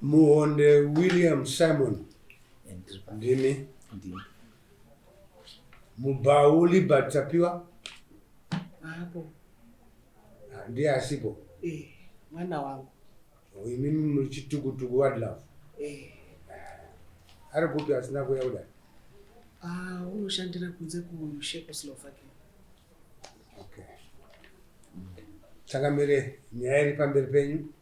Muhonde William Simon. Ndimi. Ndimi. Mubau Libert Tapiwa. Apo. Ah, ndiye asipo. Eh, mwana wangu. Oh, imimi muri chitukutuku what love. Eh. Ari kupi asina kuuya kudai? Ah, unoshandira kunze kuCzechoslovakia. Okay. Changamire, nyaya iri pamberi penyu.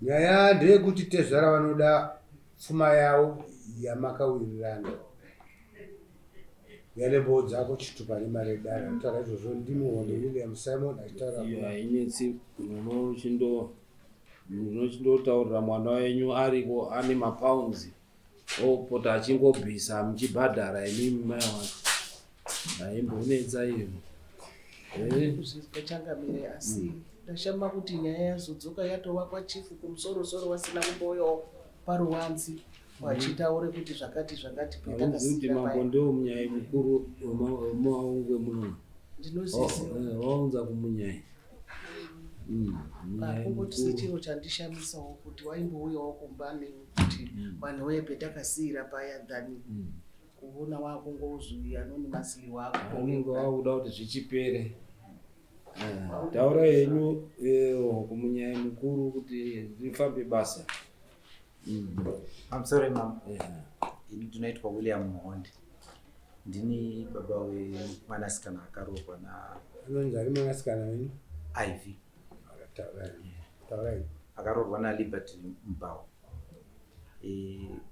Nyaya ndeyekuti tezvara vanoda pfuma yavo yamakawirirana. Uya nembowo dzako, chitupa nemari yedare. Achitaura izvozvo ndiMuhonde William Simon achitaura. Iyo hainetsi, munochindotaurira mwana wenyu ariko ane mapounds, opota achingobvisa muchibhadhara imimi mai wacho. Haimbonetsa iyo. Kuzvizwa changamire, asi ndashama kuti nyaya yazodzoka yatova kwachief kumusorosoro, wasina kumbouyawo paruwanzi wachitaure kuti zvakati zvakati. Hauzivi kuti mambo ndewo munyai mukuru wemaungwe muno? Ndinoziziva. Waunza kumunyai. Munyai Kungoti mukuru. sechiro chandishamisawo kuti waimbouyawo kumba nekuti vanhu weye petakasiyira paya, than kuona wakungozwi anonymously. Vanenge Wakuuya. vakuda kuti zvichipere. Taura henyu kumunyai mukuru kuti rifambe basa. I'm sorry, ma'am. Ini ndinoitwa William Muhondi. Ndini baba wemwanasikana akaroorwa na Anonzi ari mwanasikana wenyu? Ivy. Taurai. Taurai. Akaroorwa naLiberty Mbao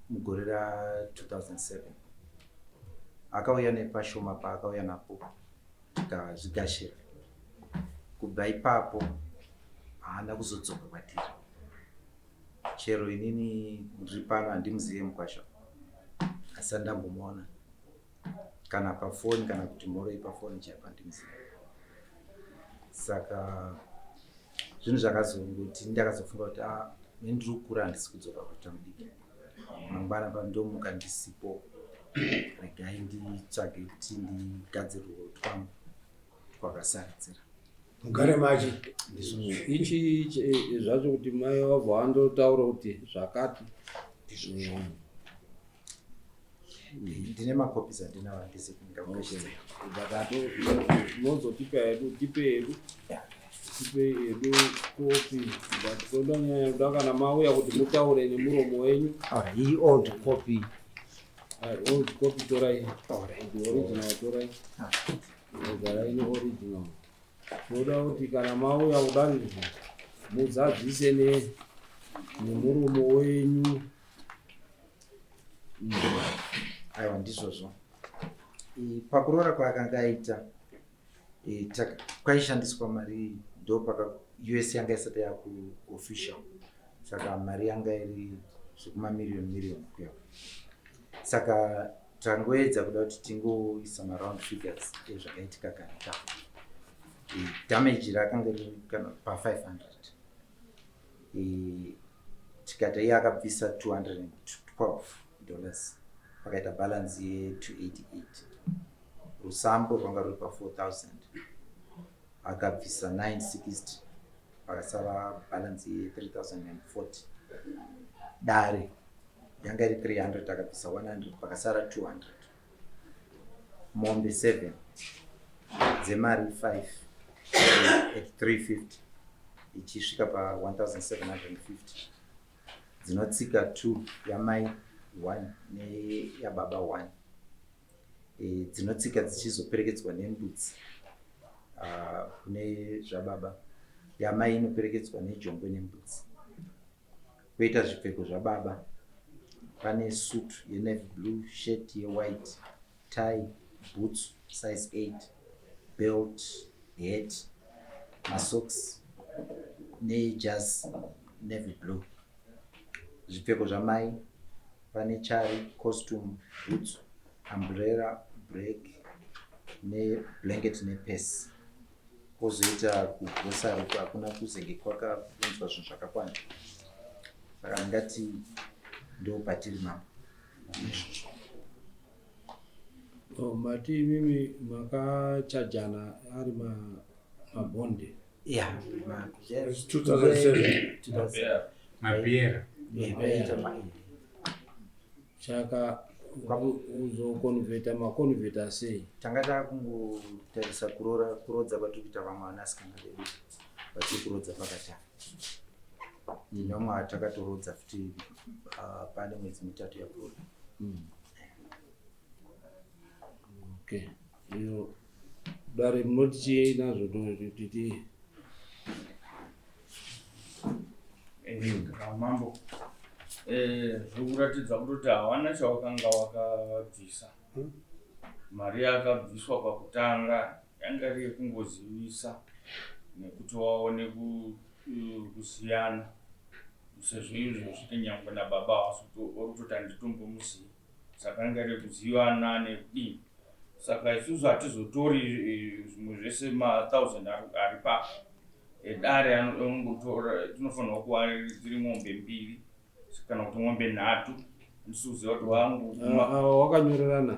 mugore ra2007. Akauya nepashoma paakauya napo, tikazvigashira. Kubva ipapo haana kuzodzoka kwatiri. Chero inini ndiri pano handimuzive mukwasha, asi andambomuona kana pafoni kana kuti mhoroi pafoni chaipo, handimuzive. Saka zvinhu zvakazongoti ndakazofunga kuti a ini ndiri kukura, handisi kudzoka kuita mudiki. Mangwana pandomuka ndisipo, regai nditsvage kuti ndigadzirwe twangu twakasaridzira. Mugare machi. Ichi zvacho kuti mai vabva vandotaura kuti zvakati. Ndine macopies andinawo, handisi ndingakugashidzai. But unozotipa hedu, tipe hedu, tipe hedu copy, but toda nyanya kuda kana mauya kuti mutaure nemuromo wenyu. Alright, iyi old copy. Ah, old copy torai. Alright. The original torai, garai neoriginal. Toda kuti kana mauya kudai muzadzise nemuromo wenyu. Aiwa, ndizvozvo. Pakuroora kwaakanga aita kwaishandiswa mari, ndo paka US yanga isati yakuofficial, saka mari yanga iri zvekumamiriyoni miriyoni kuya. Saka tangoedza kuda kuti tingoisa maround figures ezvakaitika kare kako. Damage rakanga riri kana pa500, tikati iye akabvisa $212, pakaita balance ye288. Rusambo rwanga ruri pa4000, akabvisa 960, pakasara balance ye3040. Dare yanga iri 300, akabvisa 100, pakasara 200. Mombe 7 dzemari 5 at 350, ichisvika pa1750. Dzinotsika 2, yamai 1 neyababa 1. Dzinotsika dzichizoperekedzwa nembudzi kune zvababa. Yamai inoperekedzwa nejongwe nembudzi. Kwoita zvipfeko zvababa, pane suit yenavy blue, shirt yewhite, tie, boots size 8, belt, hat, masocks nejasi navy blue. Zvipfeko zvamai, pane chari, costume, boots, umbrella, bag neblanket nepurse. Kwozoita kugrocery, hakuna kuzenge kwakabvunzwa zvinhu zvakakwana. Saka ndingati ndo patiri, mambo. Oh, mati imimi makachajana ari mabhondi? Yeah. It's 2007. Mabhera. Vaita Saka uzokonvheta makonvheta sei? Tanga takungotarisa kuroora kurodza kwatiri kuita vamwe vanasikana vedu vatiri kurodza pakatanga. Nevamwe vatakatorodza futi pane mwedzi mitatu yapfuura. Okay. Iyo dare munoti chii nazvo titi Mambo zviri kuratidza kutoti hawana chawakanga wakabvisa. Mari yakabviswa pakutanga yanga iri yekungozivisa nekuti waone kusiyana sezvo izvozvi nyangwe nababa havasi vari kutoti handitombomuzivi saka yanga iri yekuzivana nekudini saka isusu hatizotori zvimwe zvese mathousand ari papa edare anongotora tinofanirwa kuva dziri mombe mbiri kana kuti mombe nhatu handisi kuziva kuti wangu Ava wakanyorerana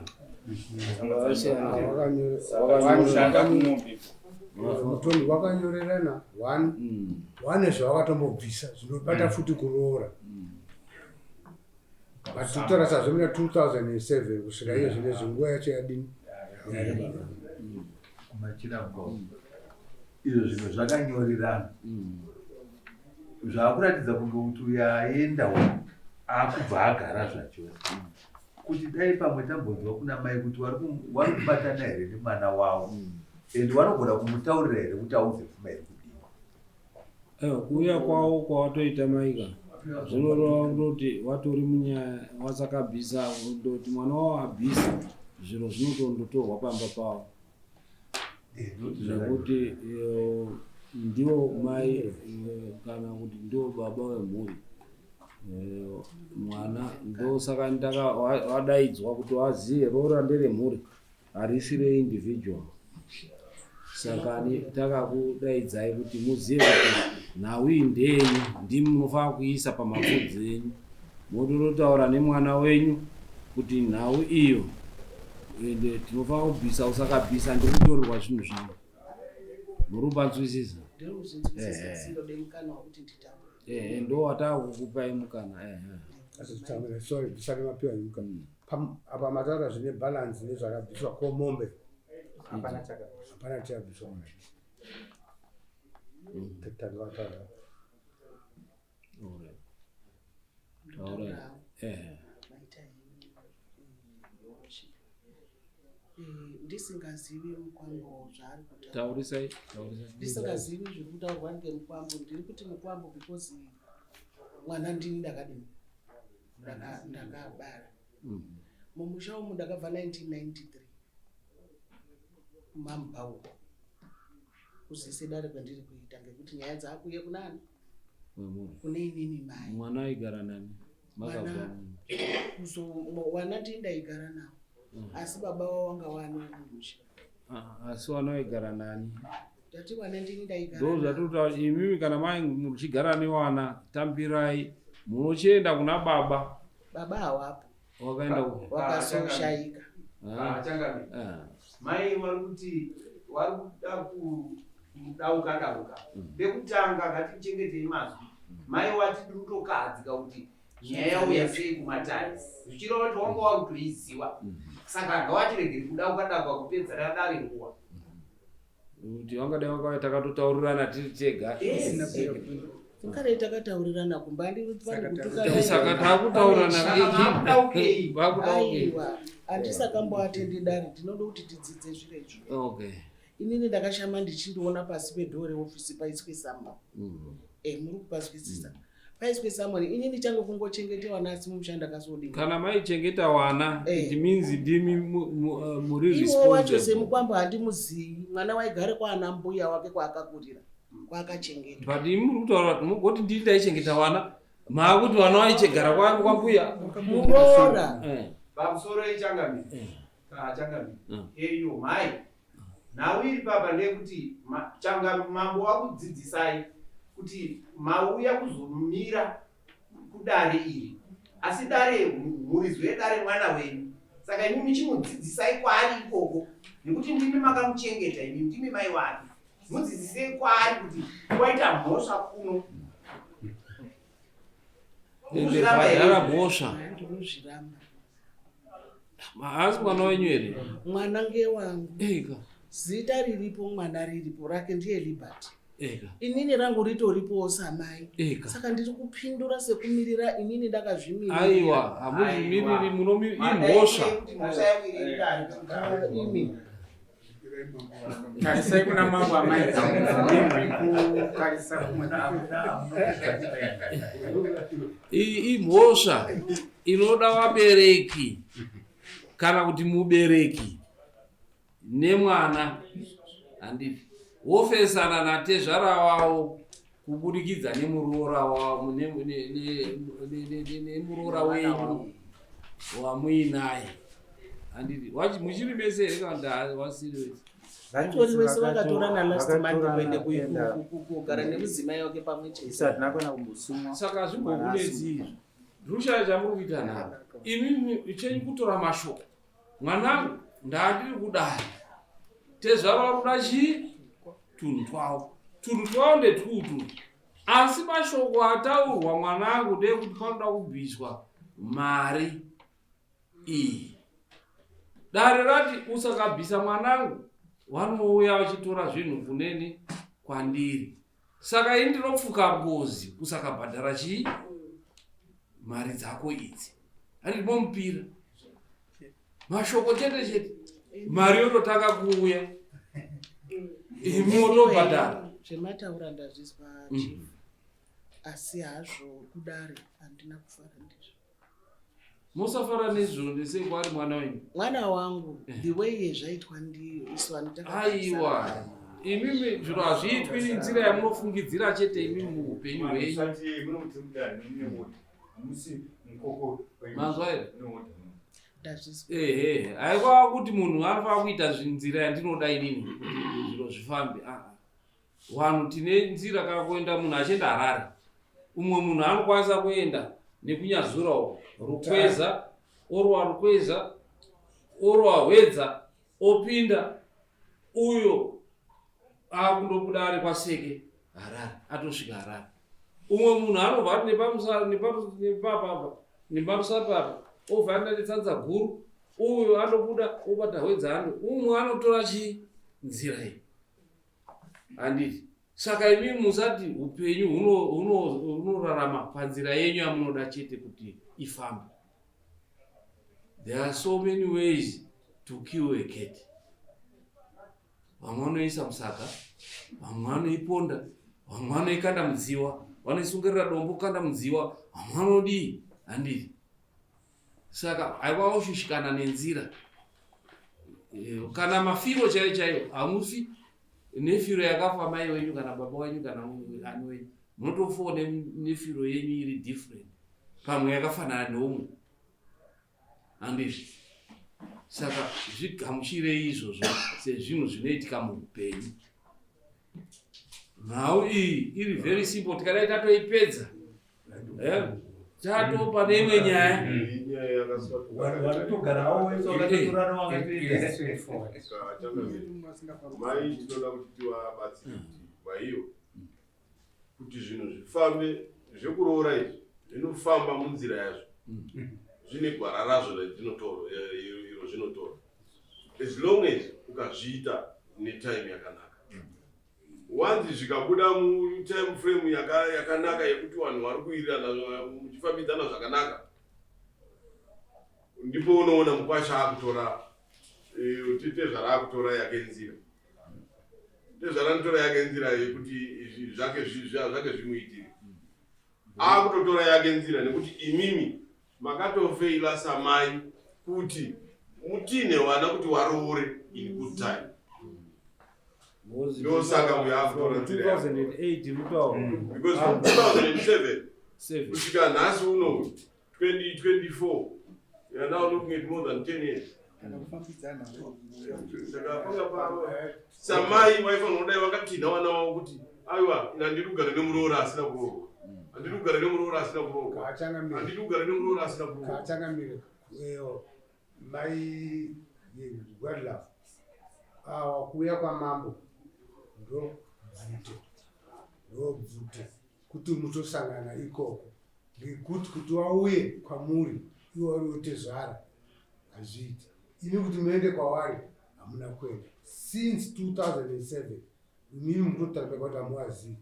shanda kumombe. Mutongi wakanyorerana one wane zvawakatombobvisa zvinobata futi kuroora but totora sazvo muna 2007 kusvika iye zvinezvi nguva yacho yadini yareba. Kumachira izvo zvinhu zvakanyorerana zvaakuratidza kunge kuti uyo aenda uyu akubva agara zvachose kuti dai pamwe tambonzwa kuna mai kuti vari kubatana here nemwana wavo and vanogona kumutaurira here kuti auze pfuma iri kudiwa. Kuuya kwavo kwawatoita maika zvinoreva kutoti watori munyaya wasakabvisa kundoti mwana wavo abvisa zviro zvinotondotorwa pamba pavo nekuti ndivo mai kana kuti ndivo baba vemhuri mwana ndosaka wadaidzwa kuti wazive roora nderemhuri harisi reindividual saka takakudaidzai kuti muzive kuti nhau iyi ndeyenyu ndimi munofanira kuisa pamapfudzi enyu motototaura nemwana wenyu kuti nhau iyo ende tinofanira kubvisa usakabvisa ndikutorerwa zvinhu zvangu muri kupanzwisisa. Ndiri kuzvinzwisisa asi ndode mukana wekuti nditaure. Ehe ndo watakukupai mukana ehe. Asi tsamira sorry ndisati mapiwa nyika. Apa mataura zvine balance nezvakabviswa ko mombe. Hapana chakabviswa. Hapana chakabviswa. Tanga wataura. Alright. Taurai. Ehe. Maita henyu, Your Worship. Ndisingazivi mukwambo zvaari kutaura. Taurisai, taurisai. Ndisingazivi zviri kutaurwa ngemukwambo ndiri kuti mukwambo because mwana ndini ndakadini ndakabara. Mumusha umu ndakabva 1993 kumambauko kuzise dare kwandiri kuita ngekuti nyaya dzaakuuya kunani Wemhuri. Kune inini mai. Mwana aigara nani? Makabva. Wana ndini ndaigara navo asi baba wavo wanga wane mumusha. Ah, asi wana waigara nani? Ndati wana ndini ndaigara Ndo navo. zvatinotaura imimi kana mai muchigara newana tambirai munochienda kuna baba. Baba hawapo. Wakaenda Wakazoshaika. Ah, Changamire. Ah. Mai vari kuti vari kuda kudauka dauka. Pekutanga ngatichengetei mazwi. Mai wati tiri kutokahadzika kuti nyaya yauya sei kumatare. Zvichireva kuti wanga wakutoiziva. Saka ngawatiregere kudauka dauka kupedzera dare nguva. Kuti vangadai vakauya takatotaurirana tiri tega. Tingadai takataurirana kumba Saka takutaurirana. Vakudaukei. Vakudaukei. Aiwa handisakamboatendi dare ndinoda kuti tidzidze zviro izvo. Inini ndakashama ndichindoona pasi pedhoo reofisi paiswe summon. Muri kupazwisisa paiswe summon inini changu kungochengete wana asi mumusha ndakazodini. Kana maichengeta wana it means ndimi muri Iwo wacho responsible. semukwambo handimuzivi mwana waigare kwaana mbuya wake kwaakakurira kwaakachengetwa. But imi muri kutaura kuti mugoti ndini ndaichengeta wana maakuti wana waichegara kwangu kwambuya. Muroora. Pamusoro ichangamire. Changamire. Eyo mai. Nhau iri papa ndeyekuti mambo wakudzidzisai kuti mauya kuzomira kudare iri asi dare muridzo yedare mwana wenyu saka imi muchimudzidzisai kwaari ikoko nekuti ndimi makamuchengeta imi ndimi mai wake mudzidzisei kwaari kuti waita mhosva kuno. Ende bhadhara mhosva. Ndinozviramba. Haasi mwana wenyu here? Mwana ngewangu. Ega. Zita riripo mwana riripo rake ndiye Liberty. Ega. Inini rangu ritoripowo samai. Ega. Saka ndiri kupindura sekumirira inini ndakazvimirira. Aiwa, hamuzvimiriri munomi imhosva. Imi. Tarisai kuna mambo amai kutarisa kumwe. Iyi imhosva inoda vabereki kana kuti mubereki nemwana handiti wofesana natezvara wavo kubudikidza nemuroora wavo nemuroora wenyu wamuinaye handiti muchiri mese here kana kuti wasiri wese? Vatori vese vakatorana last month kuende kugara nemudzimai wake pamwe chete. Isu hatina kuenda kumbosumwa. Saka hazvimbokunetsi izvi. Ndikushaya chamuri kuita navo. Imi chenyu kutora mashoko. Mwanangu ndandiri kudai. Tezvara vari kuda chii? Tunhu twavo. Tunhu twavo ndetwutu. Asi mashoko ataurwa mwanangu ndeyekuti panoda kubviswa mari iyi. Dare rati usakabvisa mwanangu vanouya vachitora zvinhu kuneni kwandiri. Saka ini ndinopfuka ngozi usakabhadhara chii? Mari dzako idzi. Handiti momupira. Mashoko chete chete. Mari yototanga kuuya. Imi motobhadhara. Zvemataura ndazvizwa chief. Asi hazvo kudare handina kufara ndizvo. Musafara nezvo ndese kwaari mwana wenyu. Mwana wangu the way zvaitwa ndiyo isu vanhu Aiwa. Imimi zviro hazviitwi nenzira yamunofungidzira chete imimi muupenyu hwenyu. Manzwa here? Ehe, haikwa kuti munhu anofanira kuita nzira yandinoda inini kuti zviro zvifambe. Ah, ah. Vanhu tine nzira kana kuenda munhu achienda Harare. Umwe munhu anokwanisa kuenda nekunyazura uko Rukweza, orwa Rukweza, orwa Hwedza, opinda uyo akundobuda ari kwaSeke Harare, atosvika Harare. Umwe munhu anobva ati nepapapa neparusape apa obva ati netsanza guru, uyo anobuda obata Hwedza ando, umwe anotora chii nzira iyi. Handiti saka imi musati upenyu hunorarama panzira yenyu yamunoda chete kuti ifambe. There are so many ways to kill a cat. Vamwe vanoisa musaga, vamwe vanoiponda, vamwe vanoikanda mudziwa, vanoisungirira dombo kanda mudziwa, vamwe vanodii handiti. Saka haiwa woshushikana nenzira kana mafiro chaiyo chaiyo hamufi nefiro yakafa mai wenyu kana baba wenyu kana ani wenyu munotofawo nefiro yenyu iri different pamwe yakafanana neumwe handizvi saka zvigamuchirei izvozvo sezvinhu zvinoitika muupenyu nhau iyi iri very simple tikadai tatoipedza Eh, chatopa neimwe nyaya Mai tinoda kuti tivabatsire kuti vaiyo kuti zvinhu zvifambe zvekuroora izvi zvinofamba munzira yazvo zvine gwara razvo radzinotora iro zvinotora as long as ukazviita netime yakanaka Wanzi zvikabuda mutime frame yakanaka yekuti vanhu vari kuwirirana muchifambidzana zvakanaka ndipo unoona mukwasha akutora eh, tezvara akutora yake nzira tezvara anotora yake nzira yekuti zvake zvake zvimuitire akutotora yake nzira nekuti imimi Makatofeila samai kuti mutine wana kuti waroore in good time. Ndosaka we have to 2008 rutawo. Because from 2007 kusvika nhasi uno 2024 we are now looking at more than 10 years. Saka panga pa samai waifanira kudai vakatinha vana vavo kuti aiwa ina ndiri kugara nemuroora asina kuroorwa handidi kugara nemuroora asina kuroorwa handidi kugara nemuroora asina kuroorwa Kachangamire mai Godlove awa kuuya kwamambo ndobvute ndobvute kuti mutosangana ikoko. Ngekuti kuti wauye kwamuri iwo wari wotezvara hazviiti. Imi kuti muende kwawari hamuna kuenda. Since 2007 imimi mukutotaura kuti hamuvazivi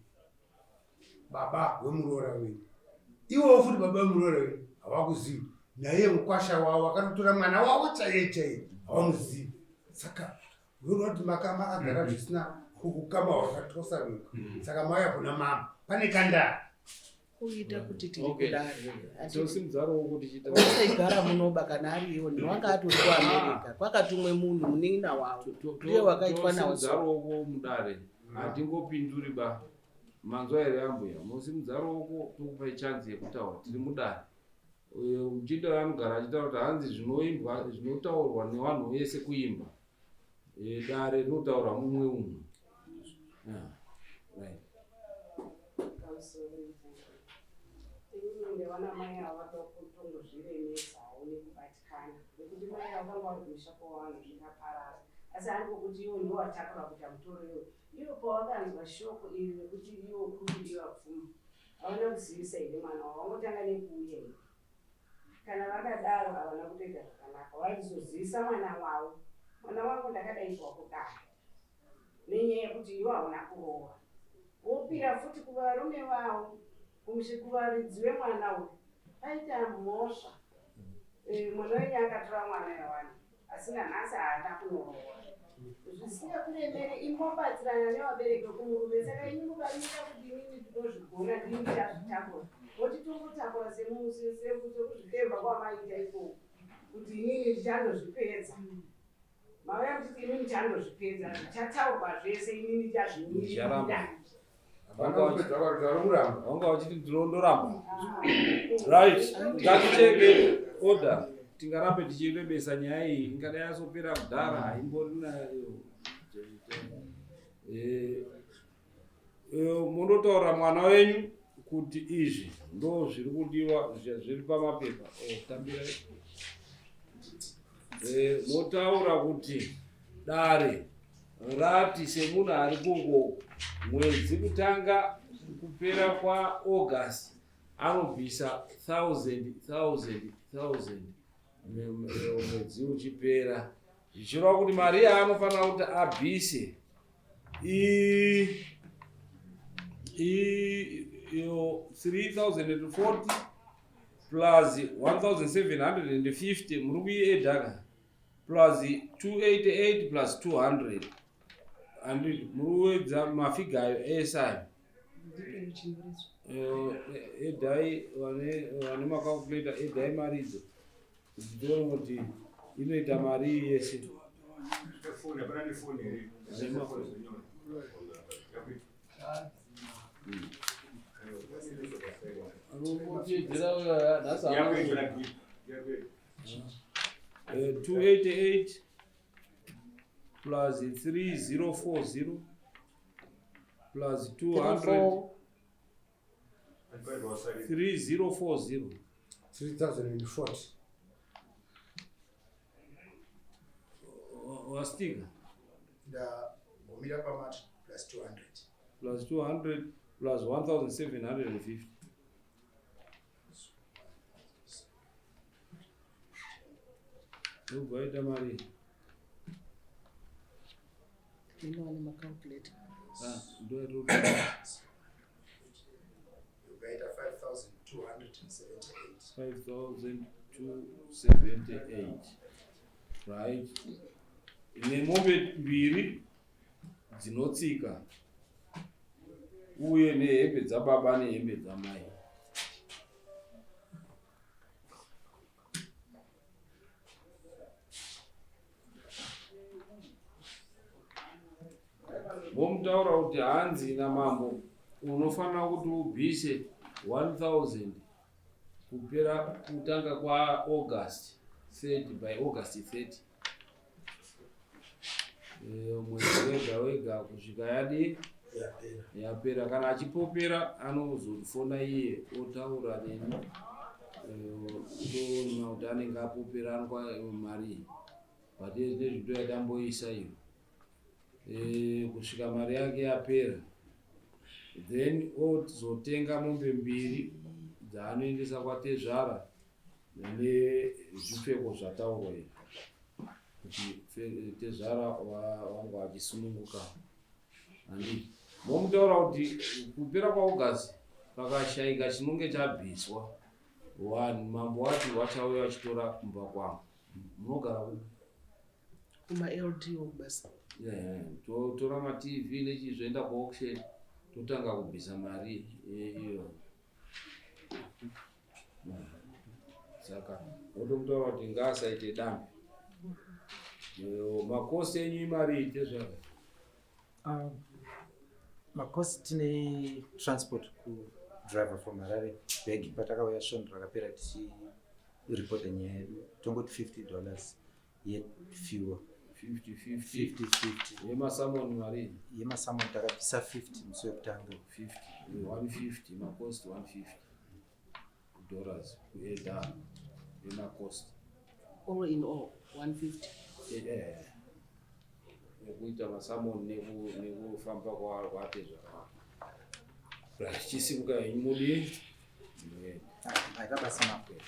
baba wemuroora wenyu. Iwowo futi baba wemuroora wenyu havakuzivi. Naiye mukwasha wavo akatotora mwana wavo chaiye chaiye havamuzivi. Saka unoona kuti makagara zvisina ukama hwakatosanuka. Saka mauya kuna mama pane kandaa. Kuita kuti tiri Okay. kudare. Tosimudza ruoko tichiita. Vasaigara munoba kana ari iwo wanga atori kuAmerica kwakatumwe munhu munin'ina wavo ndiye wakaitwa nawo Tosimudza ruoko mudare. Hatingopinduri ba. Manzwa here ambuya? Mosimudza ruoko tokupai chance yekutaura. Tiri mudare. Uyo muchinda anogara achitaura kuti hanzi zvinoimbwa zvinotaurwa nevanhu vese kuimba. Dare rinotaura mumwe umwe. Right. Inini ndevana mai ava tongozviremesawo nekubatikana nekuti mai ava vanga vari kumusha kwavanhu zvikaparara asi handiko kuti iwo ndiwo watakura kuita mutoro iwo iwo pawakanzwa shoko iri rekuti iwo kuri kudiwa pfuma havana kuzivisa here mwana wavo vangotanga nekuuya here kana vakadaro havana kutoita zvakanaka vaizozivisa mwana wavo mwana wangu ndakadaidzwa kudare nenyaya yekuti iwe hauna kuroora wopira futi kuvarume vavo kuvaridzi vemwana uyu paita mhosva mwana wenyu akatora mwana yawani asi nanhasi haana kunoroora zvisingakuremere imobatsirana nevabereki vekumurume saka ini mukamira kuti inini ndinozvigona ndini ndichazvitakura woti tongotakura sekuzvitemba kwamaita ikoko kuti inini ndichandozvipedza mauya muchiti inini ndichandozvipedza zvichataurwa zvese inini ndichazvimirira Vanga vachiti ndinondoramba. Right, ngaticheke order. Tingarambe tichirebesa nyaya iyi ingadai yazopera kudhara haimborina. Mondotaura mwana wenyu kuti izvi ndo zviri kudiwa zviri pamapepa. Tambirai. Motaura kuti dare rati semunhu ari kungo mwedzi kutanga kupera kwaAugust anobvisa 1000 1000 1000 mwedzi uchipera, zvichireva kuti mari yaanofanira kuti abvise iyo 3040 plus 1750 muri kuiedhaka plus 288 plus 200 and muri kuedza mafiga ayo ese ayo. Edhai vane macalculator, edhai mari idzo kuti tione kuti inoita mari yese. Anombotedzera nhasi 288 plus 3040 plus 200 3040 3040. Wastika ndagumira pamati plus 200 plus 200 plus 1750 ndobva waita mari. Inowane macalculator. Ukaita 5278. 5278, right, nemombe mbiri dzinotsika uye nehembe dzababa nehembe dzamai. Vomutaura kuti hanzi namambo unofanira kuti ubvise 1000 kupera kutanga kwaAugust 30, by August 30, mwedzi wega wega kusvika yadi yapera. Kana achipopera anozofona iye otaura neni, toona kuti anenge apopera anokwa mari iyi, but nezvito yatamboisa iyo kusvika mari yake yapera, then ozotenga mombe mbiri. dzaanoendesa kwatezvara nezvipfeko zvataurwa izvi kuti tezvara wangu achisununguka handiti momutaura kuti kupera kwaAugust pakashaika chinonge chabviswa vanhu mambo wati vachauya vachitora kumba kwangu. Munogara kupi? Kuma-LDO kubasa. Totora maTV nechii zvoenda kuauction, totanga kubvisa mari iyo. Saka wotomutaura kuti ngaasaite dambe. Makosi enyu imari tezvara? Makosi tine transport kudriver from Harare back patakauya svondo rakapera tichiripota nyaya yedu, tongoti $50 yefuel. 50 50. 50 50. Yemasummons mari? Yemasummons takabvisa 50 musi wekutanga. 50, 150 macost, $150 kueda emacost. All in all 150. Nekuita masummons nekufamba kwatezvara. Right, chisimuka henyu mudi. Aita basa mapwera.